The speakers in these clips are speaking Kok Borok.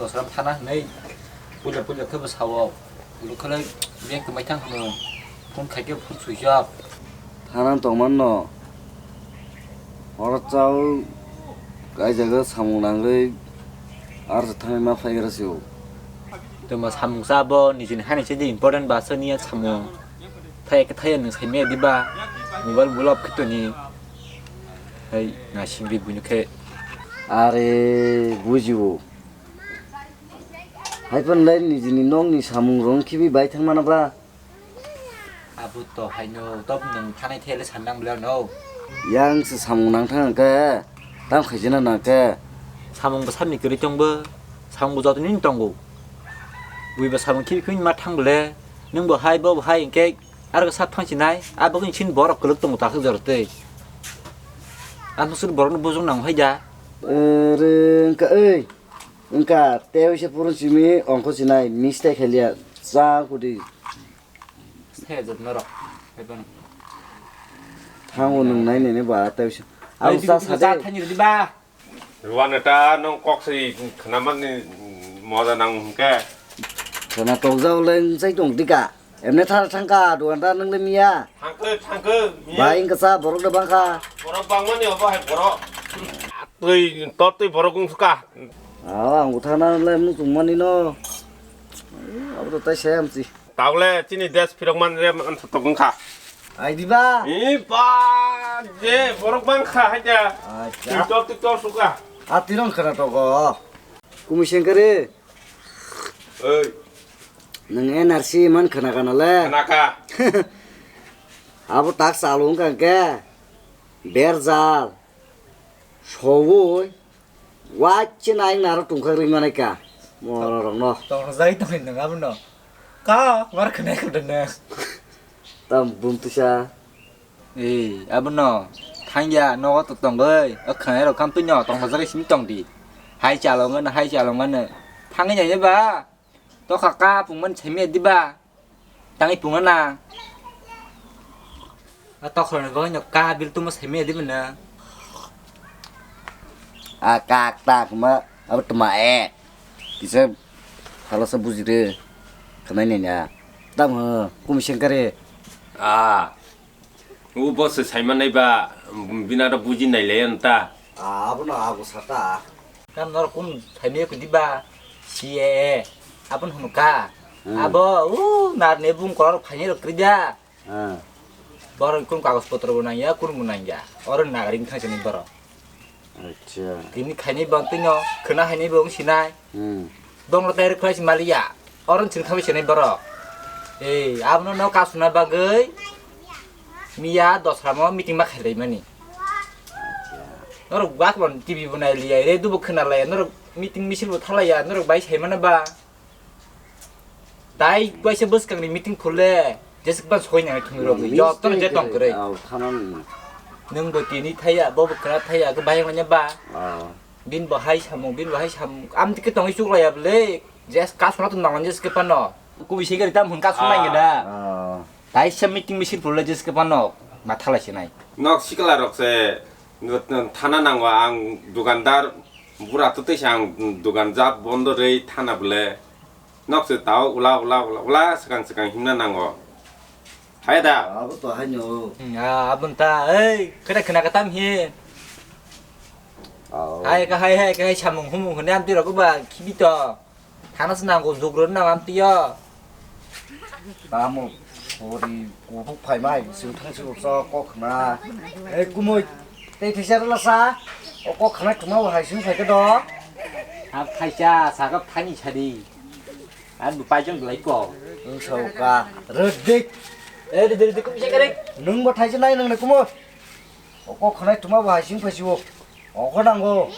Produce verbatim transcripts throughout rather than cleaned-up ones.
Dosra thana hwnwi puila puila khe bwsao. Ulo khe bank tongbai thang hwno. Phone khai khe phone switch off. Thana tongman no. Horo chao kai jaga samung nangwi arsa thangwi ma phai gra sio. Tongma samung cha bo nijini hani se important ba se niya samung. Thaya khe thaya nwng saimaya diba? Mobile bulap khe toni. Hai, na singri buino khe. Are, bujibo. Hai phan lai nijini nokni samung rong khibi bai thang mana ba? Abo to haino, top nwng thanai thele sandang bela no. Yang se samung nang thang khe, tam khaijina nang khe. Samung bo sani kwrwi tong bo, samung bo joto nini tongo. Bui bo samung khibi khibi ma thang bele, nwng bo hai, bo bo hai, hwnkhe Aro sak phang sinai, a bagwi sin borok kwlwk tongo takhuk jora tei. A musuk borokno bujung nang hai da. Ere, wngkha, ei, wngkha, tei waisa purun simi ongkho sinai, mistake khailiya, cha kudi. Se jotno rok, hai phano. Thango nwng nai nene ba, tei waisa. Abo cha sa de. Thani rwdi ba. Ruan eta nong kok si khnamani moja nang hwnkhe. Khna tokjak le wngsai tong dika. Emne thar thangka duan da nang le miya. Thangkhe, thangkhe, miya. Bai wngkha sa borok da bangkha. Borok bangmani obo hai borok. Twi, tor twi borok wngkha. Ah, ang uthana le muchung mani no. Abo to tai sai amsi. Tabole chini desh phirok man re man tok wngkha. Ai diba? Ee, ba, je, borok bang kha, hai ja. Acha. Tiktok, tiktok suka. A tirong khana togo. Kumi sengkare. Oi. Nang N R C man khana kana le? Khana ka. Abo tak salung kangke. Berjal. Sowoi. Wache naing naro tungkhak ring manai ka. Moro rok no. Tong jai tong nang abo no. Ka, war khna khna nang. Tam bum tusa. Ei, abono thangya nogo to tongoi, o khnairok khamtwino tongthokjagwi simi tongdi. Hai chalongano, hai chalongano. Thangwi naiya ba? Tokha ka pungmani saimaya diba? Tangwi pungana. O tokhrokni bagwino ka bil tungma saimaya diba nang? A kak tak ma, abo tma e. Kisa halasa bujire. Khnai naiya. Tamo, kumi sengkare. Ah. O boss se saimanai ba, bini aro buji nailai ang ta. Ah, abono abo sata. Kam norok kun phaimaya kudi ba, C A A, abon hwn ka. Hmm. Abo, o, nar ne bung korok phainai rok kri da. Ah. Borok kun kagoj potro bo nangya, kun bo nangya. Oro nagarik thang sini borok. Acha. Tini khainai bo tino, khwna hainai bo wng sinai. Hmm. Bongno tai rwkhlai si maliya. Oro chwng thabai sinai borok. Ei, abono no kasuna bagwi miya dosramo meeting ma khailai mani. Acha. Norok bak bon T V bo nai liya, radio bo khwna laya, norok meeting misil bo thalaya, norok bai sai mana ba. Tai kaisa bwskangni meeting phurle, jeswk ban soi nang thumwi rogwi, jotono je tong kwrwi. Aw, thanani. Nwng bo tini thaya, bo bo kwra thaya, khe bayang manya ba. Aw. Bin bo hai samung, bin bo hai samung. Am tike tongwi chuklaya bwle, jes kasuna tong nang jes khe pano. Kubi se gari tam hwn kasuna nang da. Aw. Tai sa meeting misil phurle jes khe pano, ma thalai se nai. Nok sikla rok se, thana nango ang dukandar, bura twtwi se ang dukan jat bondo rwi thana bwle. Nok se tao ula, ula, ula, ula, swkang, swkang himna nango. Hai da? Abo to haino. Hmm, ah, abon ta, ei, kada khna katam hi. Ao. Hai ka, hai, hai ka, hai samung humung hwnwi amtwi rok ba khibi to. Thana se nango, jugro nango amtwi yo. Tamo, pori, kuthuk phaimai, sing thang sing so kok khna. Ei, kumui, tei thaisa rwla sa. O kok khna tuma bo hai sing phai khe do. Ha thaisa, sa kok thani sadi. Ar bo paijong belai ko. Wng sao ka. Rwdik. Eh, rwdik, rwdik, kum se karek. Nwng bo thaisa nai nwng ne kumo. O kok khanai tuma bo hai sing phai si o. O kho nango.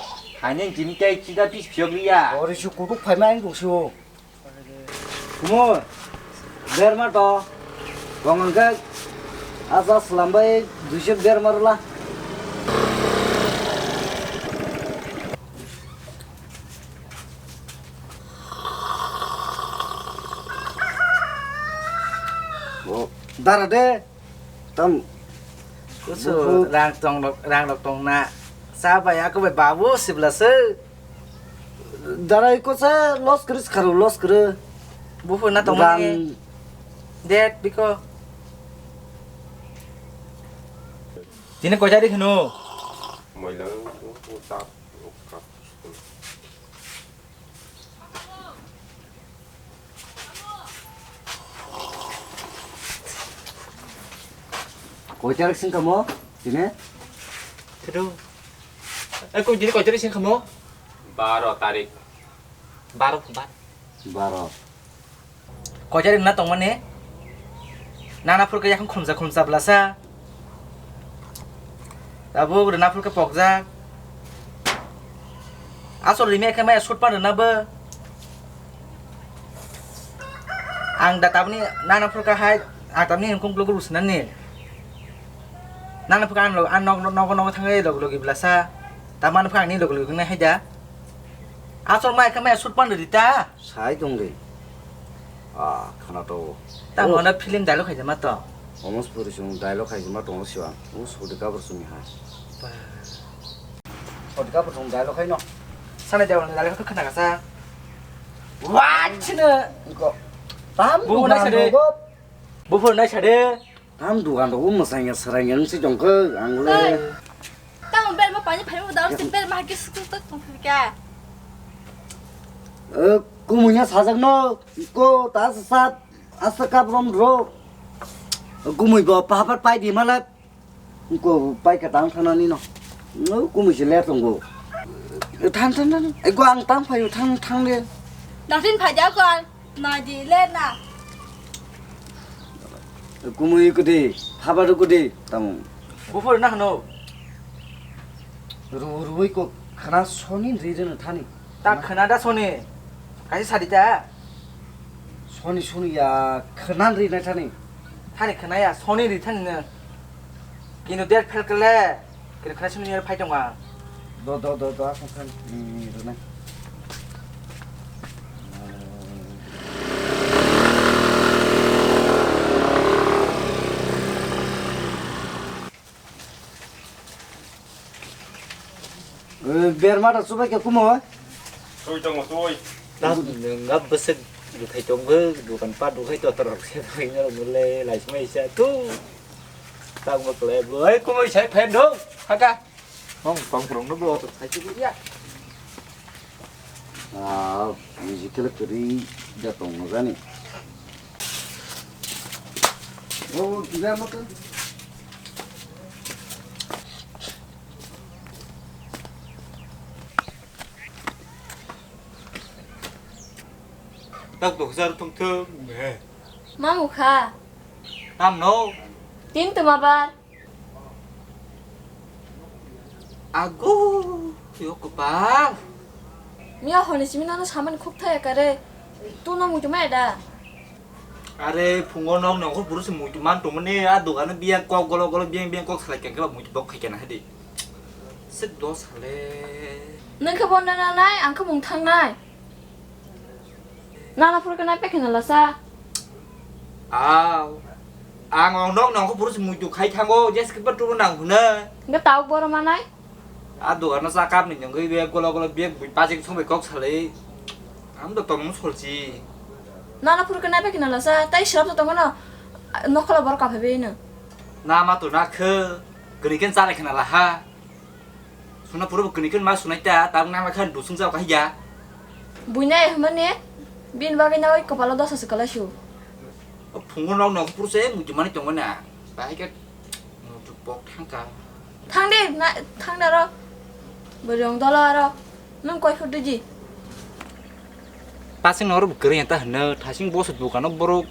Haini jini tei chida pis phiyok liya. Ori su kutuk phai ma ang dong si o. Kumo. Berma to. Bong ang khe asa slam bai duisho berma rwla. Dara de. Tam. Kusu rang tong rok, rang rok tong na. Sa bai ako bai babu sibla se. Darai ko sa loss kris kharo loss kre. Buphur na tongmani. Ran. Det biko. Tini koi tarik hino? Moilang, oh, oh, tap, oh, tap. Koi tarik sing kamo? Tini? Kedo. Eh, koi tini koi tarik sing kamo? Baro tarik. Baro, baro. Baro. Koi tarik na tongmani? Nana phurkhe yakhung khumsa khumsa blasa. Tabuk rwna phurkhe pokjak. Asol rimi khe maya sut pan rwna bo. Ang da tabni nana phurkhe hai, ang tabni himkung klugo rusinani. Nana phurkhe ang log-, ang nog-, nogo nogo thangwi log logi blasa. Tamani phurkhe ang ni log logi nai hai da. Asol maya khe maya sut pan rwdi ta. Sai tongdi. Ah, khana to. Tamo na film dialogue khaijama to. Omos puri sung dialogue khaijama tongo siwa. O sudi kabur sumi ha. Ba. Sudi kabur sung dialogue khaino. Sana dialogue dialogue to khana kasa. Wachne. Ko. Tam bu na sade. Buphur na sade. Tam dukan rok mwsang ya srang ya wngsi tongkhe ang le. Tamo berma pani phai da se berma ke suk tok tong ka. Eh, kumunya sajak no ko ta sa sat asa kap rom ro. Kumui bo papat pai di mala. Ko pai ka tang thana ni no. No kumui se le tongo. Than than than. Ai ko ang tang phai than thang de. Dasin phai ja ko. Nai di le na. Kumui kudi, habaru kudi, tamo. Buphur na hano. Ru-, ruwi ko khana soni ri reno thani. Ta khana da soni. Kaisa sadi ta. Soni soni ya khana ri na thani. Thani khana ya soni ri thani na. Kino der phel kele. Kini khana simi ni phai tongo ang. Do, do, do, do, asong khan, hmm, rwnai. Eh, berma da chubai khe kumo? Tui tongo, tui. Tam nungga besek dukhai tongkhe, dukan pa dukhai totor rok se thangna rok le lai sumai sa tu. Tang ma kle bo, ai kumui sai phen do, haka. Hong pang purung no bo. Sai tu ya. Ah, musical kiri da tong no gani. Oh, tidak makan. Tak dok jar tung thung. Mamu kha. Tam no. Tin tuma bar. Ago, yo kopal. Miya honi simi nano samani khuk thaya kare. Tu no muitu mai da. Are phungo nok nongkhor puro se muitu man tongmani a dogano biyang kok golo golo biyang biyang kok salai kengke ba muitu bok khai kena hadi. Sik dos hale. Nang khe bon na nai ang khe mung thang nai. Nana phuru khe nai pekhe na lasa. Aw. Ang ong nok nong kho phuru se muitu khai thango, jes khe ba turu nang huna. Hingke tawk boro manai? A dogano cha kap ni nungwi be golo golo bek bui pajik song bai kok salai. Ang do tongmung solchi. Nana phuru khe nai pekhe na lasa, tai srap to tongmano. Nokhola bor kaphai bai no. Na ma to na khe, kini khe cha lai khe na laha. Suna puro bo kini kini ma sunai ta, tabuk nama khan dusung jao kahya. Buina e hmani, bin bagwi na oi kopalo dosa se kalai su. O phungo nok nok puro se muitu mani tongo na. Bahai khe muitu pok thangka. Thang de, na, thang da ro. Bwrwi ong dolo aro. Nung koi phut diji. Pasing no oro bo kwrwi ta hwnno, thasing boso dukano borok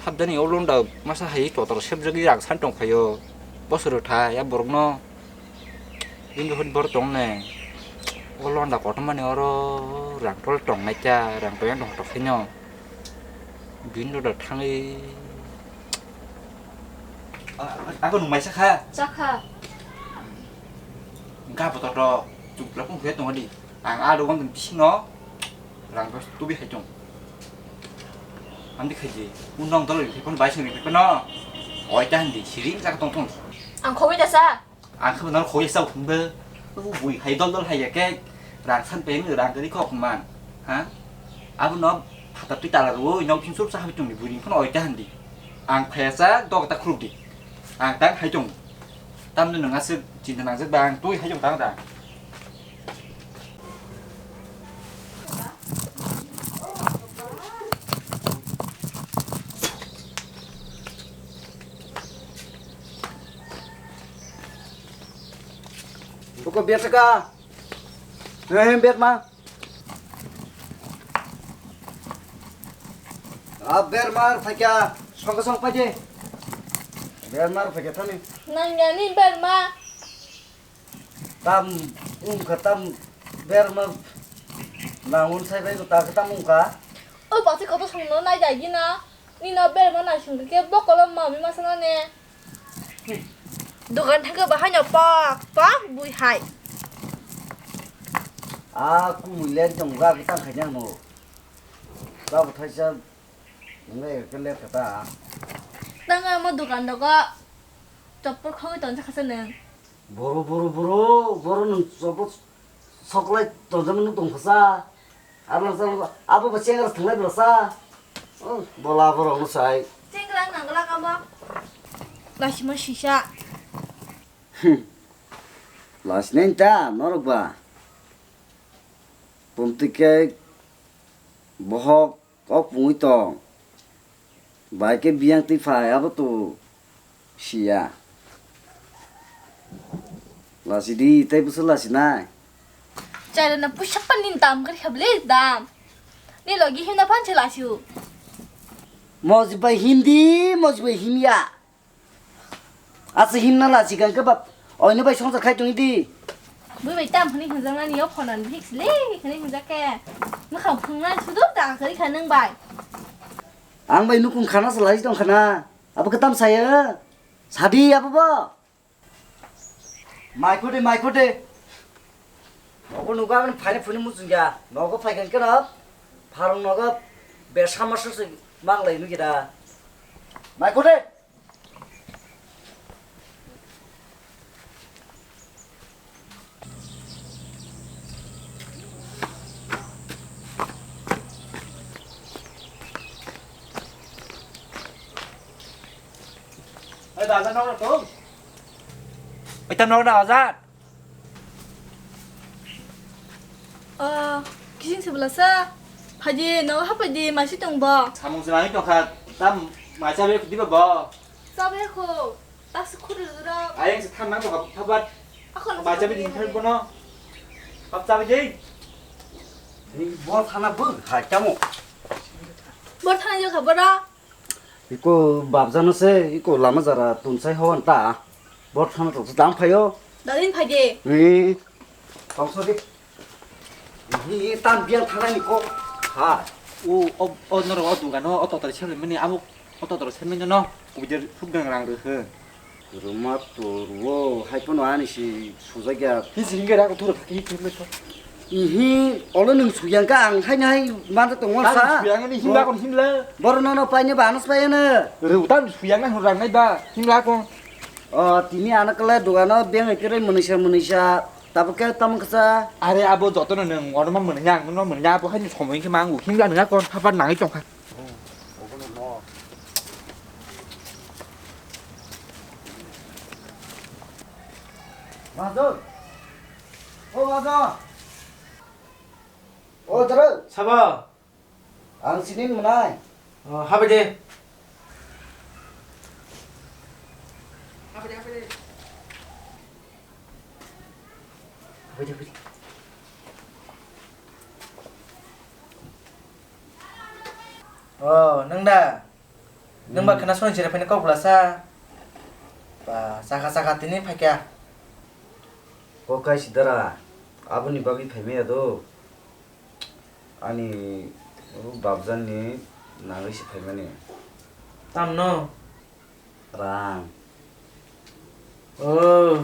thapjani o londa masa hai totor sepjagwi rang san tong phaio. Boso rwtha ya borokno. Bini hwn bor tong ne. O londa kotormani oro rang tol tong nai kha, rang tong yang tong tok khaino. Bini roda thangwi. A-, a-, ako nung maisa kha? Chakha. Ga botor rok, chukla kung khe tong di. Ang a dogan bisingo rang tubi hai tong. Amdi khaji, unong dolo ri phai phano bai sing ri phai phano. Oi ta handi, siring jak tong tong. Ang khoboi da sa. Ang khe nang khoi sa hwnba, bui hai dol dol hai ya khe, Rang san peng rang tani kok man. Ha? Abo no phatar twi tala rwo nok sing sur sa habi tongni buri phano oi ta handi. Ang phaya sa dog ta khuluk di. Ang tang hai tong. Tam no nang aswk chinta nangjak ba ang twi hai tong tang da. Buko biasa ka? Hei, hei, biasa ma. Ah, bermar phaikya, songkha song paide. Bermar phaikya thani. Nang yani berma. Tam wngkha tam berma. Nang unsai bai ta khe tam wngkha. O pasi koto songno nai dai gina. Nino berma nai songkhe bokolo mami masana ne. Dogan thangkhe bahaino pak pak bui hai. A kumui len tong ga tang khaina no. Ba bo thaisa ngai ke le kata. Tang amo dogan dogo chopor khogwi tonsa khasa nang. Boro boro boro boro nung chopor soklai tonsa nung tong khasa. Abo sa abo ba chengra thanglai bwlasa. Oh, bola borok no sai. Chengra nang gala kamo. Lasima sisa. Hmm. Lasnai ta norok ba. Pumti ke bohok kok pungwi tong. Bai khe biyang twi phai abo to siya. Lasi di tei bwswk lasi nai. Chai rana puisa pani dam kari kha bwle dam. Ni logi himna phan se lasi u. Moji bai him di, moji bai him ya. Asa himna lasi gan khe bap. Oino bai songsa khai tong di. Bui bai tam phani hwnjak nani yo phone an fix le khani hwnjak khe. Mwkhang phung nai sudu ta kari kha nang bai. Ang bai nukung khana sa lai tong khana. Abo khe tam saya. Sadi abo bo. Mai khode, mai khode. Nogo nugo ang phaini phuni muchung ya. Nogo phai khe no pharung nogo be sama sese mang lai nugi da. Mai khode. Ai, bazar nok rok tong? Ai, tam nok da bazar. Ah, kising se belasa. Phaidi, no hapaidi, masi tong ba. Samung se nai tong kha, tam mai chabe khudi ba bo. Chabe kho, tak se khuri rok. Ayang se than nang tong kha, phabat. Mai chabe din thar bono. Hap chabe dei. Ni bo thana bo, hai tamo. Bo thana yo kha bora. Iko babjano se, iko lama jara tunsai hoan ta. Bor thana tong dang phaio. Dalin phaide. Ni tongso di. Ni tam biang thana ni ko. Ha. O, o, o norok o dungano o totor semle mani abo o totor semle no. Kubidir suk dang rang rwkhe. Ruma to ruo, hai pono ani si sujak ya. Hi si hingke rako thuro thaki hi thuro thuro. Ihi, olo nung suyang ka ang hai nai manda tong wal sa. Suyang ni himla kon himla. Boro no no pai ne ba anas pai ne. Ru tan suyang na rang nai ba himla kon. O tini ana kala dogano beng ekere munisa munisa. Tabuk ke tam kasa. Are abo joto no nung ono ma munisa ang no munisa abo hai ni somoi ke mangu himla nung kon papa nang tong kha. Obono no. Bajo. O bajo. O dara. Sabo. Ang sinin manai. O, habai de. Habai de, habai de. Habai de, habai de. O, nang da? Nang ba khna soni sere phani kok bwlasa? Ba, chakha chakha tini phaikya. Kok kai sidara, aboni bagwi phaimaya do. Ani o babjani nangwi se phaimani. Tamno? Rang. Oh,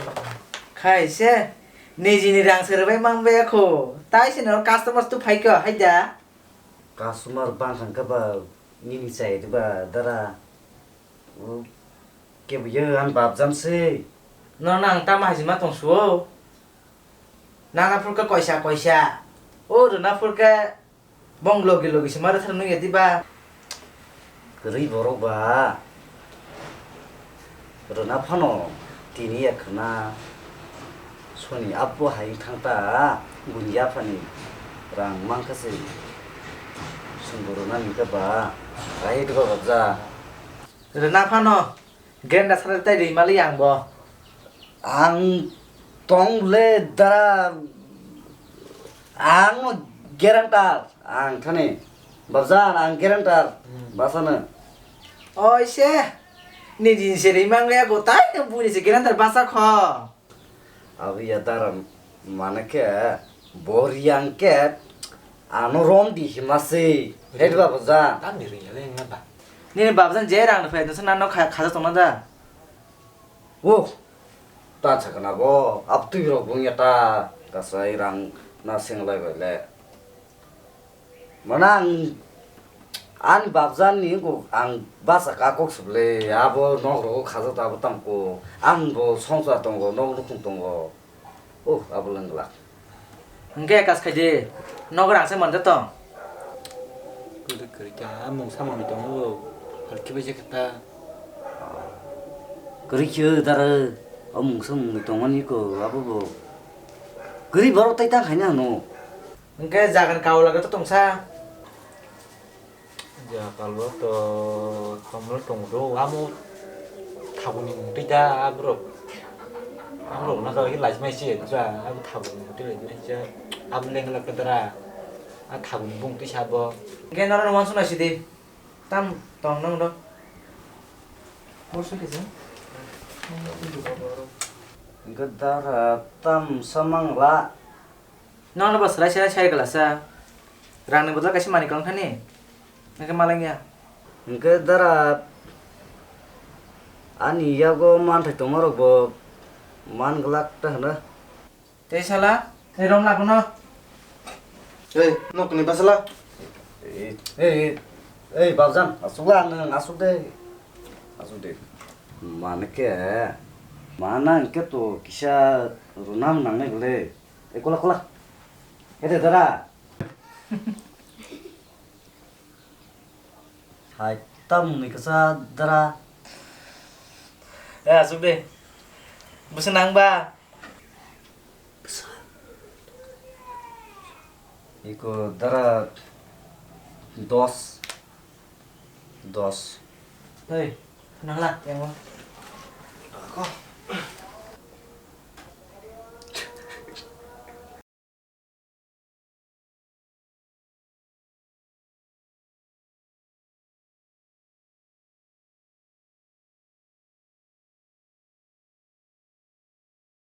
khai se. Nijini rang se rwbai mang baya kho. Tai se no customer tu phai kho, hai da? Customer bang kha ba nini chai ba dara. O kebo ye ang babjam se. No nang tamo hajima tong suo. Nana phurkhe koisa koisa. O rwna phurkhe bong logi logi se ma rwthar nung ya diba. Kwrwi borok ba. Rwna phano tini ya khwna soni abo hai thang ta buini yaphani rang mankha se sumbo rwna ni khe ba rai duga babja. Rwna phano genda sara tai ri mali ang bo. Ang tong le dara ang guarantor ang thani babja ang guarantor basana. Oi se. Ni din se ri mang le go tai no buni se guarantor basa kho. Abo ya dara mane khe bo riyang khe ano rom di hima se. Head ba babja. Tam ni ri le nga ba. Nini babjan je rang phai nungsa nano kha-, khaja tongna da. Wo, ta sakana bo, ap twi rok bung ya ta, kasai rang na sing lai bai le. Mana ang, ani babjan ni ko ang basa ka kok suble, abo nok rok khaja ta bo tam ko, ang bo songsa tongo, nok nukhung tongo. Oh, abo lwng glak. Hwnkhe kas khai di, nogo rang se manja tong. Kwrwi kwrwi kha, a mungsa mungwi tongo, halki bai se khe ta. Kwrwi khe dara, o mungsa mungwi tongmani ko, abo bo. Kwrwi borok tai tang khaina hwno. Hwnkhe jagan kaula khe to tongsa. Jakalo to tomol tongdo, amo thabuni mungtwi da aborok. Aborok na khe lajimai se, ja, abo thabuni mungtwi lajimai se. Abo lengla kedra, a thabuni bungtwi sabo. Hwnkhe norok no wansuk nai sidi. Tam tong nang do. Bor sukhe se. Hwnkhe dara tam samang la. Nono bo swlai swlai sai glasa. Rangni bodol kaisa manwi kwlwng thani. Hwnkhe malengya. Hwnkhe dara ani yago manthai tongmarok bo man glak ta hwno. Tei sala, tei rom lakono. Ei, nokni basala. Ei, ei, ei, ei, babjan, asukla ang nang asuk de. Asuk de. Mane ke, mana hwnkhe to kisa runam nangnai bole. Ei, kola, kola. Hede dara. Hai, tamni kasa dara. Eh, asuk de. Bwswk nang ba? Iko dara dos. Dos. Hei, nangla, yang o. Ako.